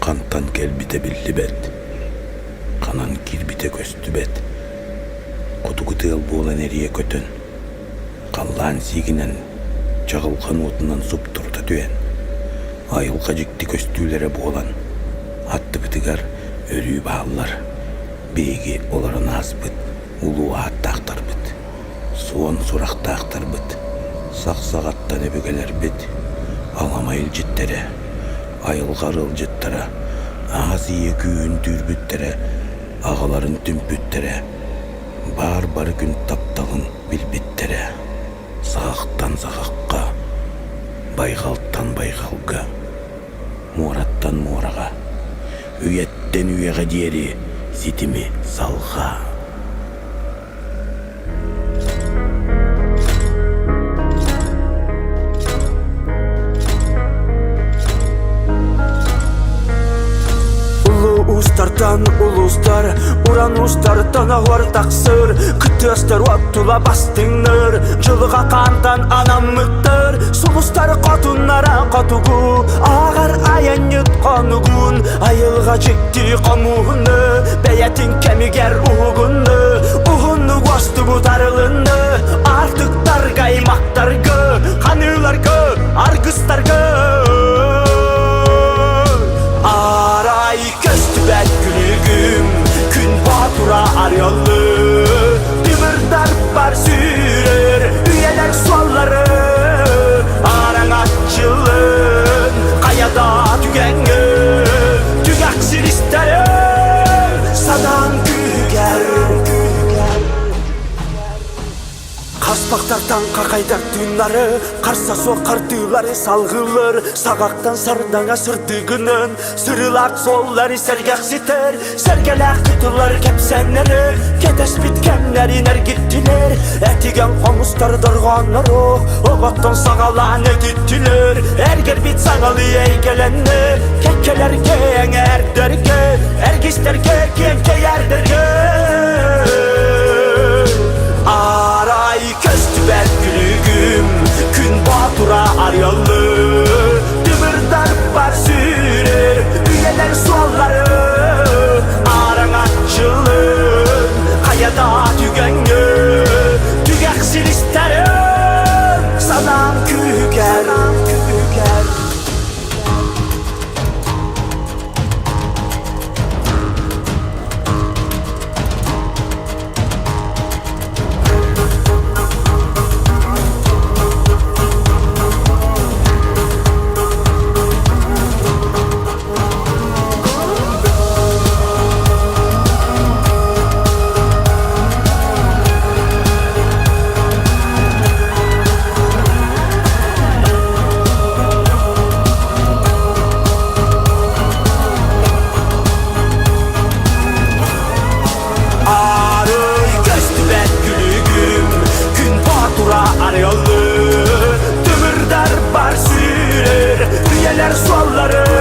Хантан кэлбитэ биллибэт, ханан киирбитэ көстүбэт. Хотугу тыал буолан эрийэ көтөн, халлаан сиигинэн, чаҕылҕан уотунан суптурута түһэн, айылҕа дьикти көстүүлэрэ буолан, аттыбытыгар өрүү бааллар, биһиги олорон ааспыт улуу ааттаахтарбыт, суон сурахтаахтарбыт, сах саҕаттан өбүгэлэрбит, аламай илдьиттэрэ, айылҕа арыалдьыттара, аҕас ийэ күүһүн түүрбүттэрэ, аҕаларын түмпүттэрэ, баар бары күн тапталын билбиттэрэ, саҕахтан саҕахха, байҕалтан байҕалга, муораттан муораҕа, үйэттэн үйэҕэ диэри ситими салҕаа. Улуустартан улуустар, уран уустартан оһуор тахсыр, кытыастар уоттула бастыҥнар, дьылҕа хаантан анаммыттар, сулустар хотуннара хотугу, ааҕар айанньыт хонугун, айылҕа дьикти хомуһуну, бэйэтин кэмигэр уһугунну, уһуннук уостубут арылынны, аартыктарга, аймактарга, ханыыларга, аргыстарга. Арай көстүбэт күлүгүм, күн боотура арыаллы, тымырдар сүүрэр, үйэлэр суоллары, араҥаччылын хайада түгэҥҥэ, түгэх сиристэрин санаан күүгэр. Хаспахтартан хахайдар тыыннары, харса суох хардыылары салгыылар, саҕахтан сардаҥа сырдыгынан, сырылаах суоллары сэргэхситэр, сэргэлээх кытыллар кэпсээннэри, кэтэспит кэмнэрин эргиттилэр, этигэн хомустар дорҕооннору, оҕоттон саҕалаан этиттилэр, эргэрбит саҥалыы эйгэлэннэ, кэккэлэргэ, эҥээрдэргэ, эргистэргэ, киэҥ кэйээрдэргэ. Арай көстүбэт күлүгүм Күн боотура арыаллы Тымырдарбар сүүрэр Үйэлэр суоллары Араҥаччылын Хайада түгэҥҥэ Түгэх силистэрин Санаам күүһүгэр Арый көстүбэт күлүгүм Күн боотура арыаллы Тымырдар бар сүүрэр Үйэлэр суоллары.